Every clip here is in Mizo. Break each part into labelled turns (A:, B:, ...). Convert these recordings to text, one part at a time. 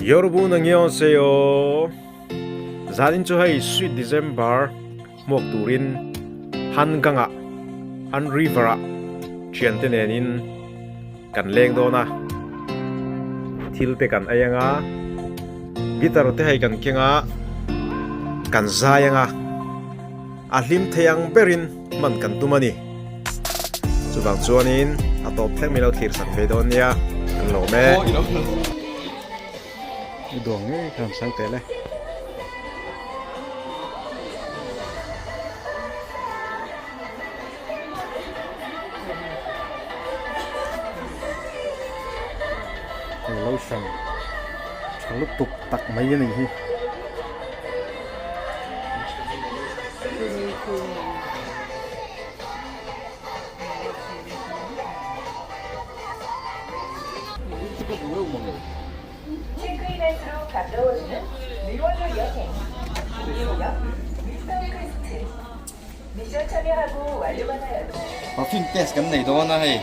A: Yorobun annyeonghaseyo. Zanin chu hei Sweet December hmuak turin Han Gang-ah, Han River-ah thiante nenin kan leng dawn a. Thil te kan ei anga, guitar te hei kan keng a, kan zai anga, a hlim thei ang berin hman kan tum a ni. Chuvang chuanin a tawp thleng min lo thlir sak ve dawn nia, kan lawm e. I duang ngei kha an sang tel e. Hei lotion tha lutuk tak mai a nih hi.
B: Perfume test kan nei dawn a hei.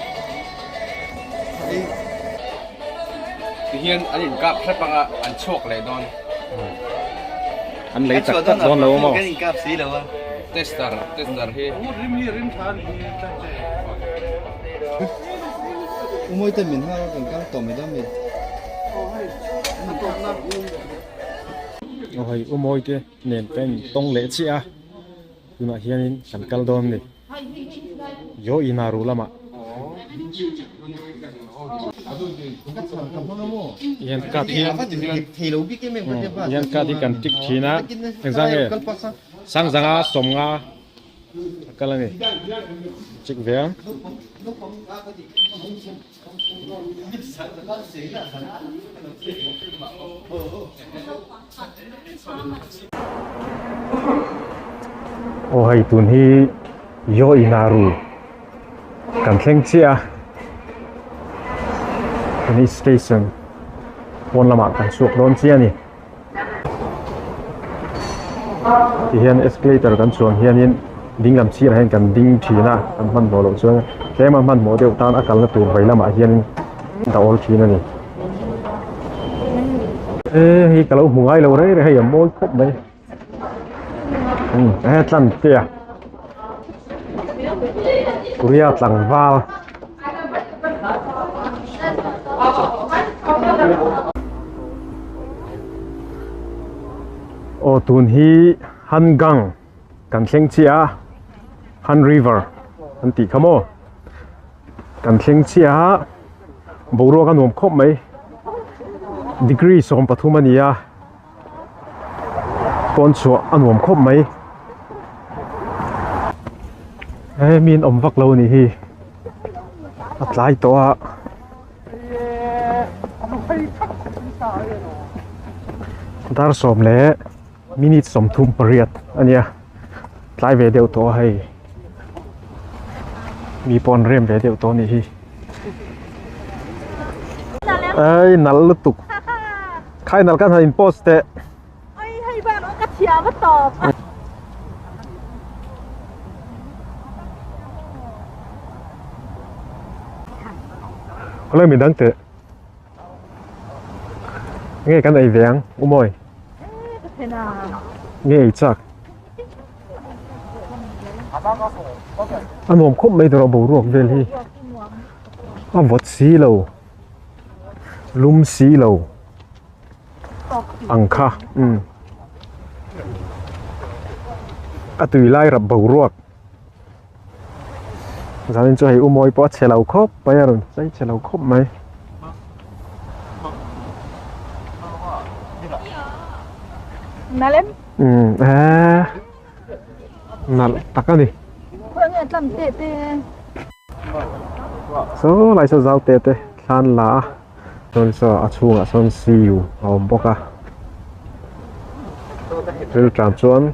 C: Tihian an inkap hrep anga an chhuak leh dawn.
A: An lei tak tak dawn lo maw?
B: Kan inkap si lo a.
C: Tester tester hi.
B: Umawi te min hal kan kal tawh mai dawn mi.
A: Aw hei umawi te nen kan in tawng leh chiah a tunah hianin kan kal dawn a ni Yo Inaru lamah hian card hi hian card hi kan tick thin a engzah nge Sangzanga sawmnga a kal a ni check ve ang. Aw hei tun hi Yo Inaru kan thleng chiah a tuni station pawn lamah kan chhuak dawn chiah a ni. Tihian escalator kan chuan hianin ding lam chhirah hian kan ding thin a kan hmanhmawh loh chuan tlema hmanhmawh deuh tan a kalna tur vei lamah hianin a awl thin a ni. E hei ka lo hmu ngai lo rei rei hei a mawi khawp mai he tlan te a Korea tlangval. Aw tun hi Han Gang kan thleng chiah a Han River an tih kha maw kan thleng chiah a boruak a nuam khawp mai degree 13 a ni a pawn chhuah a nuam khawp mai he mi an awm vak lo a nih hi a tlai tawh a. Dar sawm leh minute 38 a nia tlai ve deuh tawh a hei mi pawh an rem ve deuh tawh a nih hi ei nalh lutuk khai nalh kan han in post teh. Khawlai mi dang teh nge kan ei ve ang u mawi nge ei chak a nuam khawp mai tawh boruak vel hi a vawt si lo lum si lo. Ang kha umm a tui lai rap boruak zanin chu hei u mawi pawh a chhe lo khawp mai a rawn chei chhe lo khawp mai. Umm eee nalh tak a ni. Saw lai saw zau te te thlan la a. Chuan saw a chhungah sawn siu a awm bawk a thil tan chuan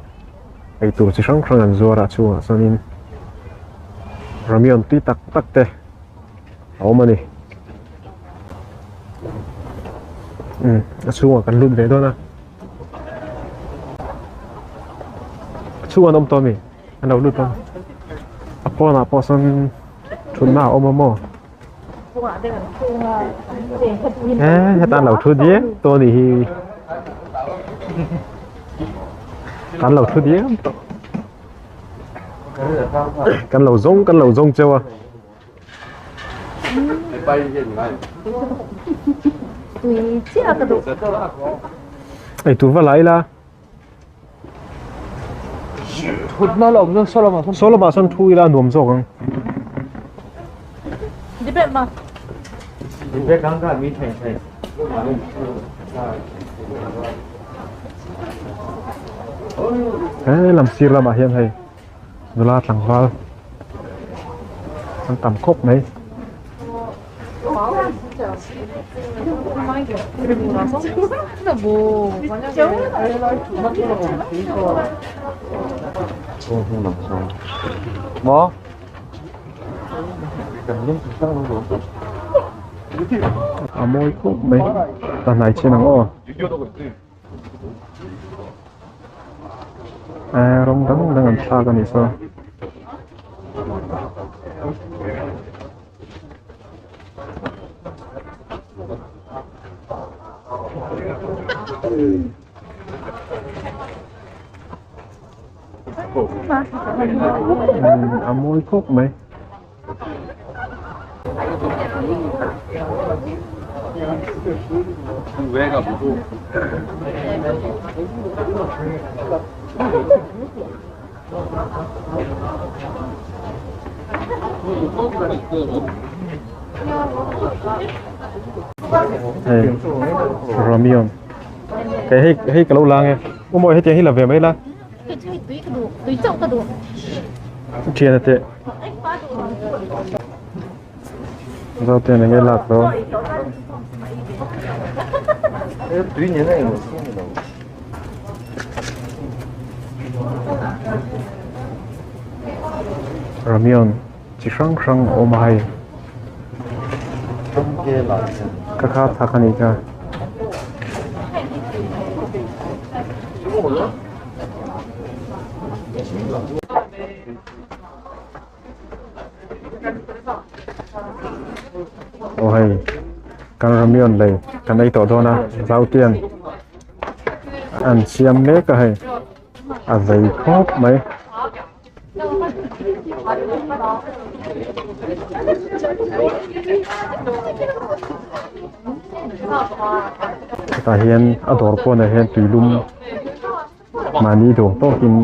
A: eitur chi hrang hrang an zuar a a chhungah sawnin ramyun tui tak tak te a awm a ni umm a chhungah kan lut ve dawn a a chhungah an awm tawh a mi an lo lut a a pawnah pawh sawn thutna a awm a maw. He heta an lo thu diam tawh a nih hi an lo thu diam tawh kan lo zawng kan lo zawng cheu a. Eitur va la ila.
D: Thutna la awm chuan saw lamah sawn
A: Saw lamah sawn thu ila a nuam zawk ang. He lam sir lamah hian hei nula tlangval an tam khawp mai. A mawi khawp mai ta hnai chin ang aw. Eh rawng dang dang an thlak a nih saw. A mawi khawp mai. Hei Ramion kei hei hei ka lo lang e u mawi hetiang hi la ve mai la thian ate zo te enge lak dawn Ramyeon chi hrang hrang a awm a hei ka kha thak a nih kha. Aw hei kan ramyeon lei kan ei tawh dawn a zautian an siam mek a hei a zei khawp mai. Hetah hian a dawr pawnah hian tuilum mahni duh tawkin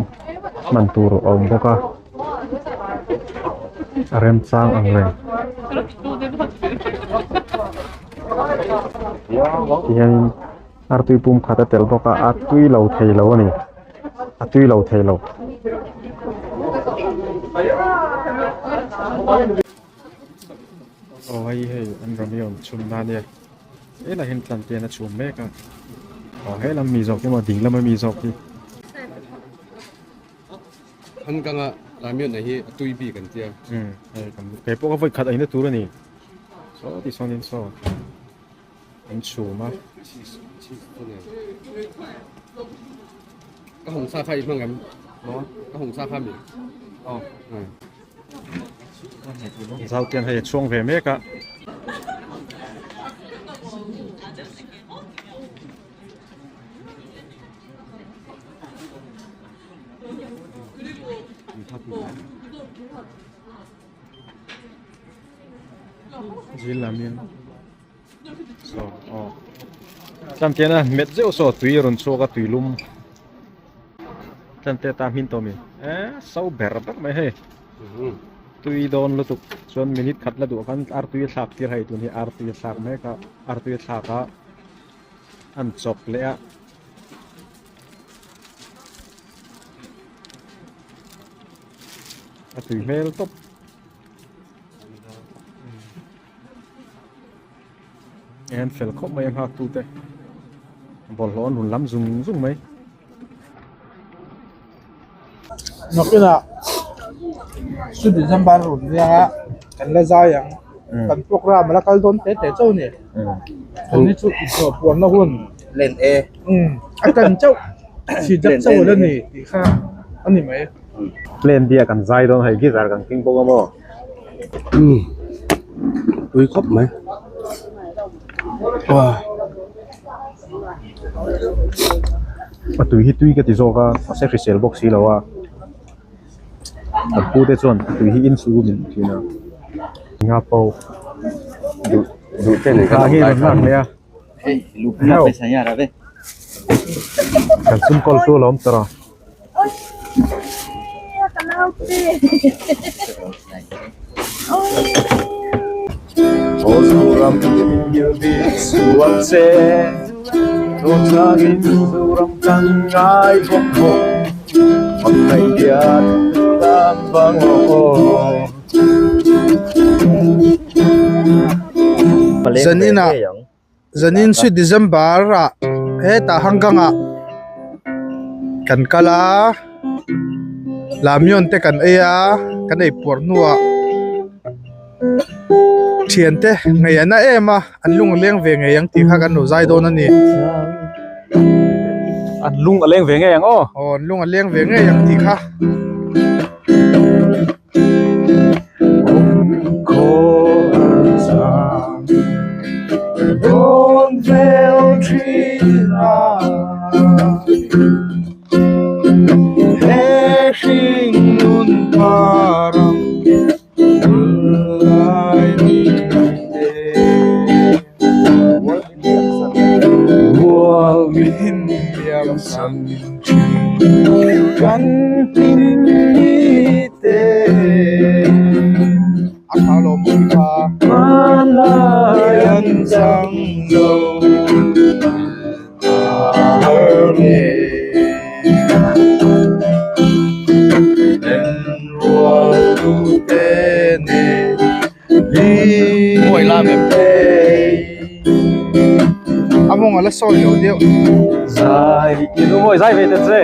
A: hman tur a awm bawk a a remchang ang reng tihianin artui pum khat a tel bawk a a tui lo thei lo a ni a tui lo thei lo. Aw hei hei an ramyeon chhum na ania. Helai hian tlan te an a chhum mek a aw helam mi zawk hi maw ding lama mi zawk hi.
C: Han kanga ramyeon nei hi a tui bik an tia.
A: Umm hei kan kei pawh ka vawi khat eina tur a ni saw ti sawn in saw an chhum a.
C: Ka hawng sa kha i hmang em? Maw ka hawng sa kha mi? Aw.
A: Zau tian hei a chhuang ve mek a. Zil lam in saw aw tlan tian a met zeuh saw tui a rawn chhuak a tui lum. Tlante ta hmin tawh mi eh so ber ber mai hei tui dawn lutuk chuan minute khat la duh khan artui a thlak tir hei tun hi artui a thlak mek a artui a thlak a an chawp leh a a tui hmel tawp en fel khawp mai a nghak tu te bawlhhlawh an rawn lam zung zung mai.
D: Nakinah su December rawn riang a kan la zai ang kan program a la kal dawn teh teh chauh a ni tuni chu inhlawh puanna hun
B: len e
D: a tan chauh chhi dap chauh a la ni tih kha a ni mai.
A: Plan bia kan zai dawn hei guitar kan keng bawk a maw.
C: tui khawp mai aw.
A: A tui hi tui ka ti zawk a mahse hrisel bawk si lo a kan pu te chuan a tui hi in chu min ti thin a nga pawh
C: duh duh te nen
A: kha nge rawn lak leh a kan sum kawl chu a lo awm tawh a.
D: Zaninah Zanin sweet December ah hetah Hanggang ah kan kal a lamion te kan ei a kan ei puar hnuah thian te ngei an na em a an lung a leng ve ngei ang tih kha kan lo zai dawn a ni.
A: An lung a leng ve ngei ang aw.
D: Aw an lung a leng ve ngei ang tih kha. A mawng a la sawi lo deuh.
A: Zai i lu mawi zai ve ta che.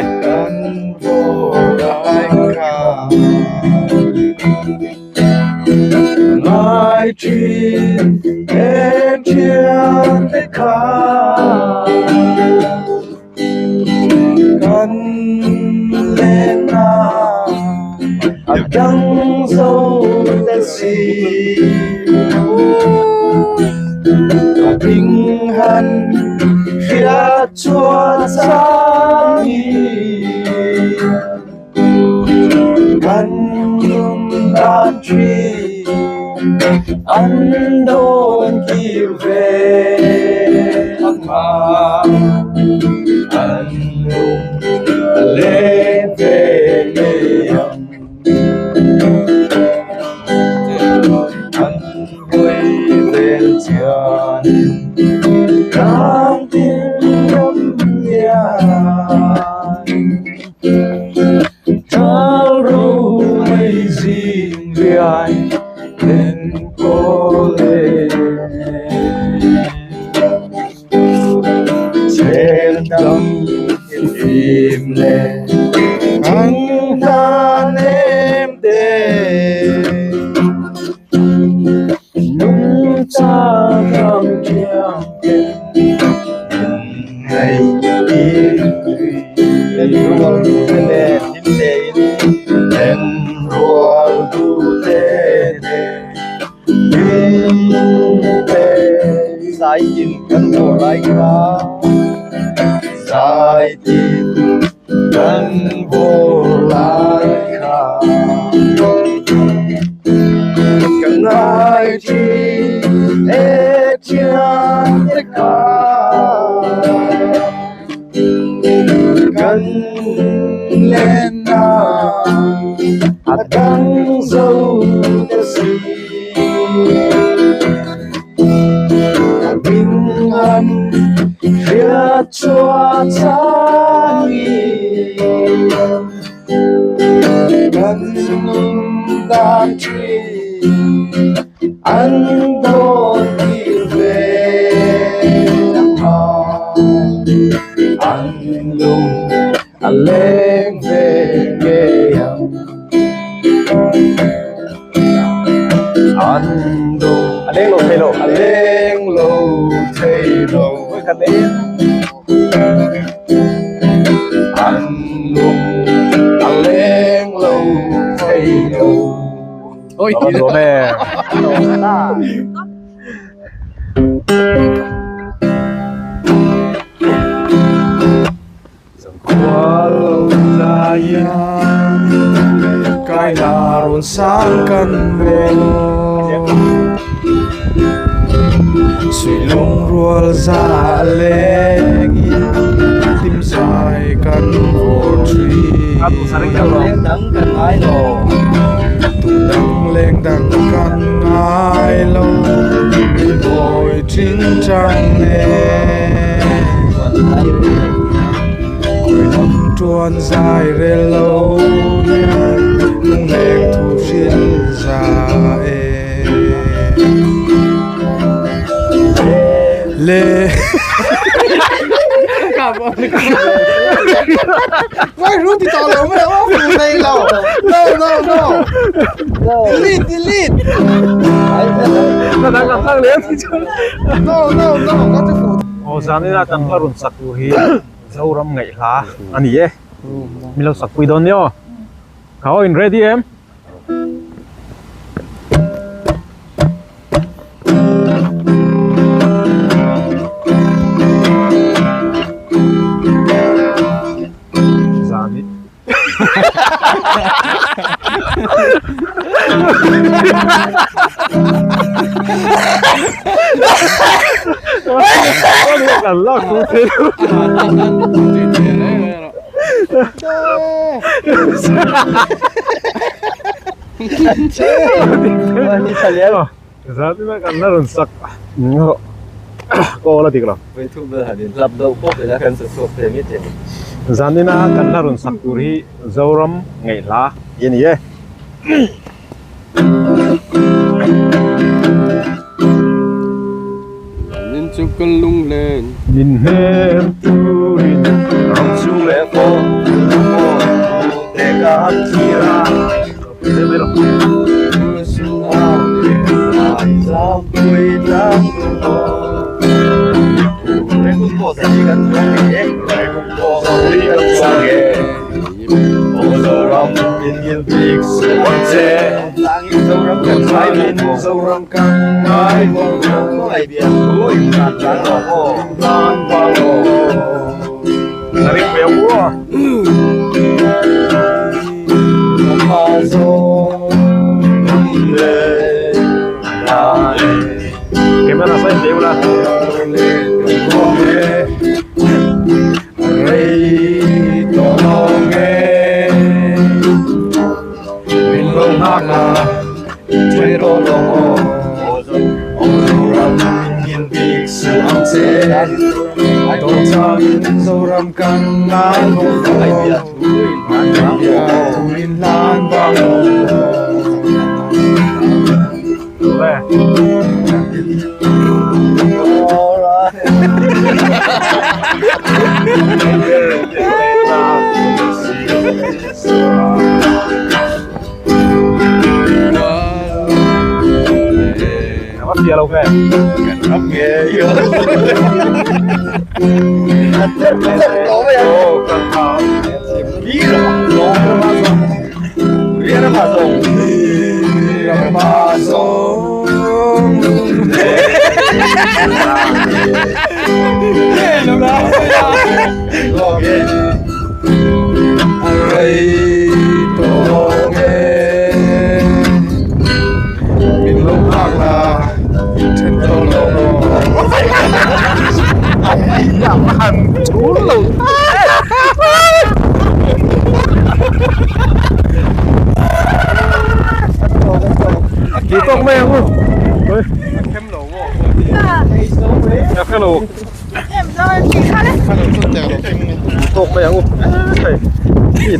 A: Aw zanina kan hla rawn sak tur hi Zoram ngaihhla a ni e. Min lo sak pui dawn nia aw. Kha aw in ready em? Zani. Zanina kan la rawn sak tur hi Zoram ngaihhla hi a ni e.
C: Min chu ka lunglen.
A: Min hnem turin ram chhung leh pawh te ka thlir a. Camera sai deu la.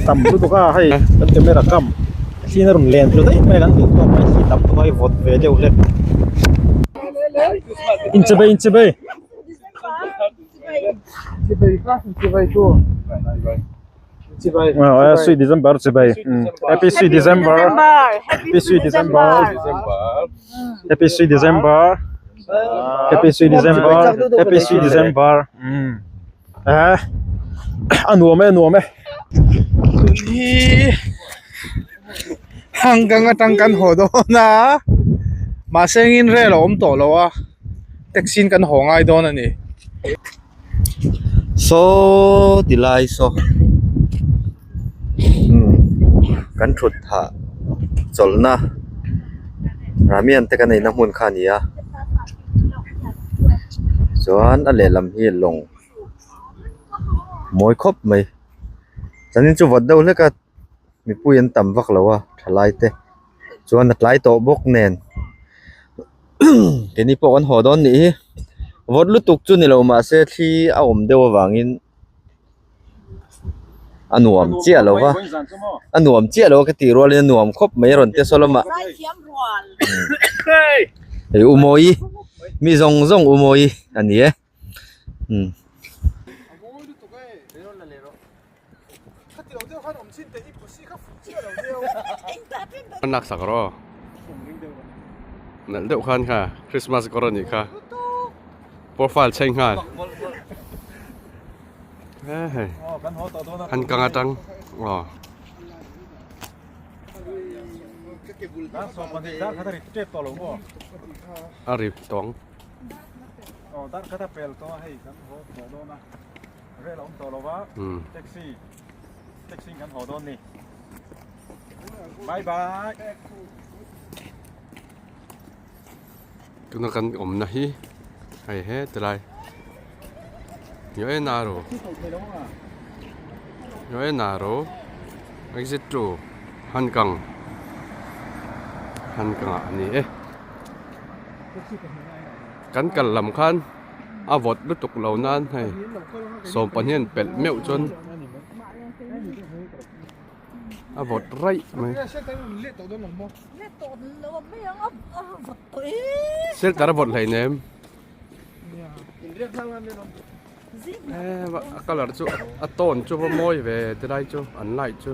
A: Tam lutuk a hei kan camera kam thli na rawn len tlu daih mai kan duh tawk mai thli tam tawk a hei vawt ve deuh hlek inchebei inchebei sweet december chebei happy sweet december happy sweet december happy sweet december happy sweet december happy sweet december eh a nuam e a nuam e
D: tun hi hang gang atang kan haw dawn a mahse engin rel a awm tawh lo a. Taxi in kan haw ngai dawn a ni.
B: Saw ti lai saw umm kan thut phah chawlhna ramian te kan eina hmun kha a ni a chuan a lehlam hi lawng mawi khawp mai chuanin chu vawt deuh hlek a mipui an tam vak lo a thalai te chuan a tlai tawh bawk nen keini pawh kan haw dawn nih hi vawt lutuk chu ni lo mahse thli a awm deuh avangin a nuam chiah lo va a nuam chiah lo a ka tih rualin a nuam khawp mai a rawn ti a saw lamah hei u mawi mi zawng zawng u mawi a ni e. Umm.
C: An lak sak rawh nalh deuh khan kha Christmas kawr a nih kha profile chheng nghal he hei an kang atang aw. A ri tawng.
A: Aw dar khat a pel tawh a hei kan haw tawh dawn a rel a awm tawh lo va taxi taxi in kan haw dawn ni bye bye.
C: Tuna kan awmna hi hei he tilai Yoenaro Yoenaro exit 2 Hankang Hankang ah a ni e. Kan kal lam khan a vawt lutuk lo nan hei sawmpahnih an pelh meuh chuan a vawt raih mai. Shelter a vawt hleinem a colour chu a tone chu va mawi ve tilai chu an light chu.